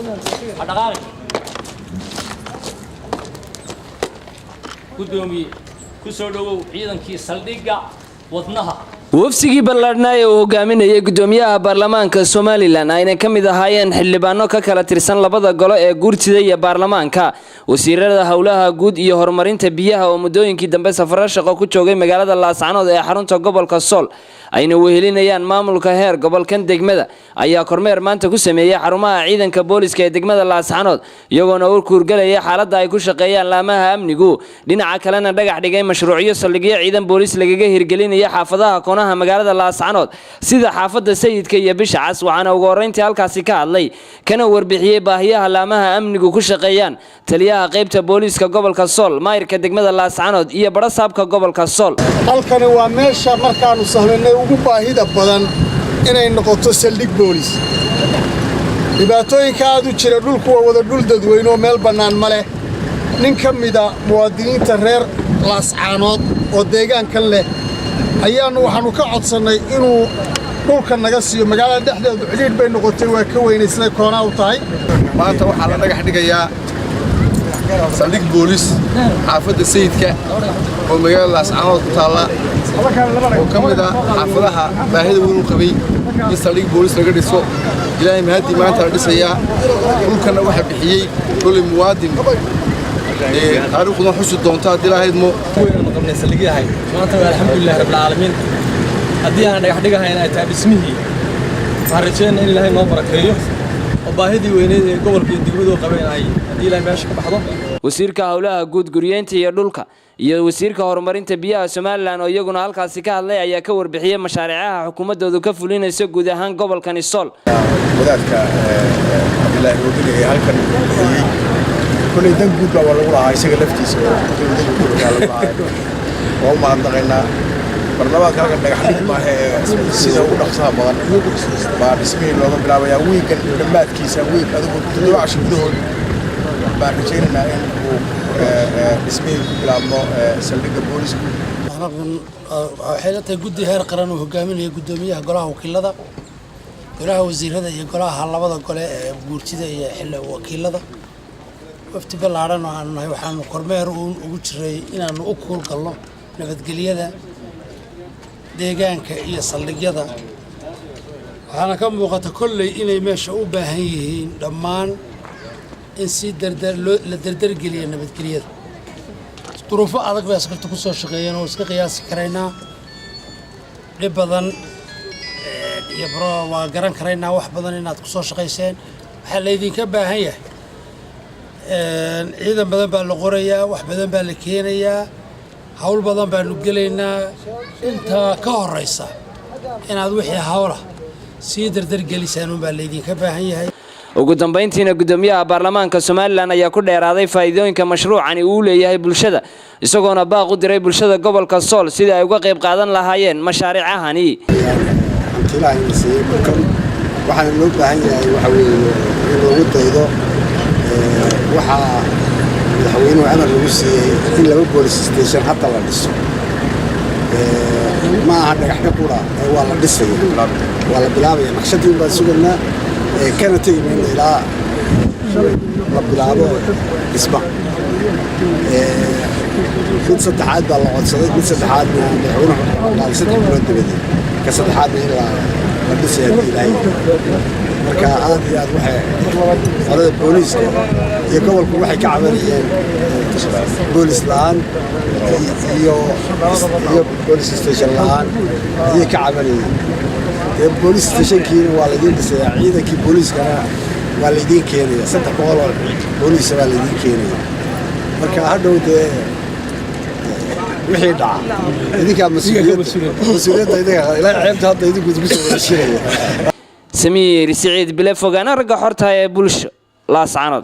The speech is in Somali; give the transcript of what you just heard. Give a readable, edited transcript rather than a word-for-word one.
Ha dhaqaaqi, guddoomiye, ku soo dhowow ciidankii saldhigga wadnaha. Wafsigii ballaadhnaa ee uu hogaaminayay gudoomiyaha baarlamaanka Somaliland, ayna ka mid ahaayeen xildhibaano ka kala tirsan labada golo ee guurtida iyo baarlamaanka, wasiirada howlaha guud iyo horumarinta biyaha, oo muddooyinkii dambe safaro shaqo ku joogay magaalada Laascanood ee xarunta gobolka Sool, ayna wehelinayaan maamulka heer gobolkan degmada, ayaa kormeer maanta ku sameeyey xarumaha ciidanka booliska ee degmada Laascanood, iyagoona u kuurgalaya xaaladda ay ku shaqeeyaan laamaha amnigu. Dhinaca kalena dhagax dhigay mashruucyo saldhigyo ciidan boolis lagaga hirgelinaya xaafadaha koonaha magaalada Laascanood, sida xaafadda Sayidka iyo Bisha Cas. Waxaana ugu horreyntii halkaasi ka hadlay kana warbixiyey baahiyaha laamaha amnigu ku shaqeeyaan taliyaha qaybta booliiska gobolka Sool, maayirka degmada Laascanood iyo barasaabka gobolka Sool. Halkani waa meesha markaannu sahlanay ugu baahida badan inay noqoto saldhig boolis. Dhibaatooyinka aad u jira, dhulku waa wada dhul dadweyne oo meel bannaan ma leh. Nin ka mida muwaadiniinta reer Laascaanood oo deegaankan leh ayaannu waxaannu ka codsannay inuu dhulka naga siiyo. Magaalada dhexdeedu cidhiidh bay noqotay, waa ka weynaysnay koonaa u tahay. Maanta waxaa la dhagax dhigayaa saldhig boolis xaafadda Sayidka oo magaalada Laascaanood ku taalla, oo ka mid ah xaafadaha baahida weyn u qabay in saldhig boolis laga dhiso. Ilaahay mahaddii, maanta la dhisayaa. Dhulkanna waxaa bixiyey kolley muwaadin taariikhdan xusi doonta haddii lahaydmo. Weynanu qabnay saldhigyahay maanta waa alxamdulillahi rabbilcaalamiin. Haddii aan dhagax dhigahayn ay tahay dhismihii, waxaan rajeynaa in Ilaahay noo barakeeyo oo baahidii weyneed ee gobolka iyo degmadu qabeen ay haddii Ilaahay meesha ka baxdo. Wasiirka howlaha guud, guryeynta iyo dhulka iyo wasiirka horumarinta biyaha Somaliland oo iyaguna halkaasi ka hadlay ayaa ka warbixiyey mashaariicaha xukuumadoodu ka fulinayso guud ahaan gobolkani Sool. Wadaadka Cabdilaahi Roobine ee halkan bixiyey, kolley dan guud baa lagu lahaa, isaga laftiisa oo dan guud baa lagu lahaa. Waa u mahadnaqaynaa. Barlamaanka halkan dhagax dhig maaha ee sida ugu dhaqsaha badan baa dhismihii looga bilaabayaa. Wiigan dhammaadkiisa, wiig adigu 7 casho gudahood baan rajaynaynaa in uu dhismihii ku bilaabmo saldhigga boolisku. Halkan waxay la tahay guddi heer qaran uu hogaaminaya guddoomiyaha golaha wakiilada, golaha wasiirada iyo golaha labada gole ee guurtida iyo xilli wakiilada. Wafdi ballaadhan oo aanu nahay waxaanu kormeer ugu jiray inaanu u kuurgalno nabadgelyada deegaanka iyo saldhigyada. Waxaana ka muuqata kolley inay meesha u baahan yihiin dhammaan in si dardar loo la dardargeliya nabadgelyada. Duruufo adag bay askarta ku soo shaqeeyeen oo iska qiyaasi karaynaa, dhib badan iyo bro waa garan karaynaa wax badan inaad ku soo shaqayseen. Waxaa laydinka baahan yahay, ciidan badan baa la qorayaa, wax badan baa la keenayaa, hawl badan baanu gelaynaa. Intaa ka horeysa inaad wixii hawla sii dardargelisaan unbaa laydinka baahan yahay. Ugu dambayntiina guddoomiyaha baarlamaanka Somaliland ayaa ku dheeraaday faa'iidooyinka mashruucani uu leeyahay bulshada, isagoona baaq u diray bulshada gobolka Sool sidii ay uga qayb qaadan lahaayeen mashaariicahani. Hantilaha in la siiyey dhulkan, waxaana loo baahan yahay waxa weeye in loogu daydo. Waxaa madaxweynuhu amar lagu siiyey in laba police station hadda la dhiso. Ma aha dhagaxdhig qura ee waa la dhisaya, waa la bilaabaya. Naqshadii baan sugaynaa, kana tegi mayno ilaa la bilaabo dhisma. Mid saddexaad baa la codsaday, mid saddexaadna madaxweynuhu qaaday 3 bilood dabadeed, ka saddexaadna in la dhisay haddii Ilaahay. Marka aad iyo aad waxay qolada booliiska iyo gobolku waxay ka cabanayeen boolis la'aan iyo police station la'aan ayay ka cabanayeen. Dee police stationkiina waa laydiin dhisayaa, ciidankii booliiskana waa laydiin keenaya, 300 oo booliisa baa laydiin keenaya. Marka hadhow dee wixii dhaca idinkaa mas-uuliyadda idinka ilaa ceebta hadda idinku idinku soo wareejinaya. Samiir Siciid Bile, fogaana ragga xorta ee Bulsho, Laascanood.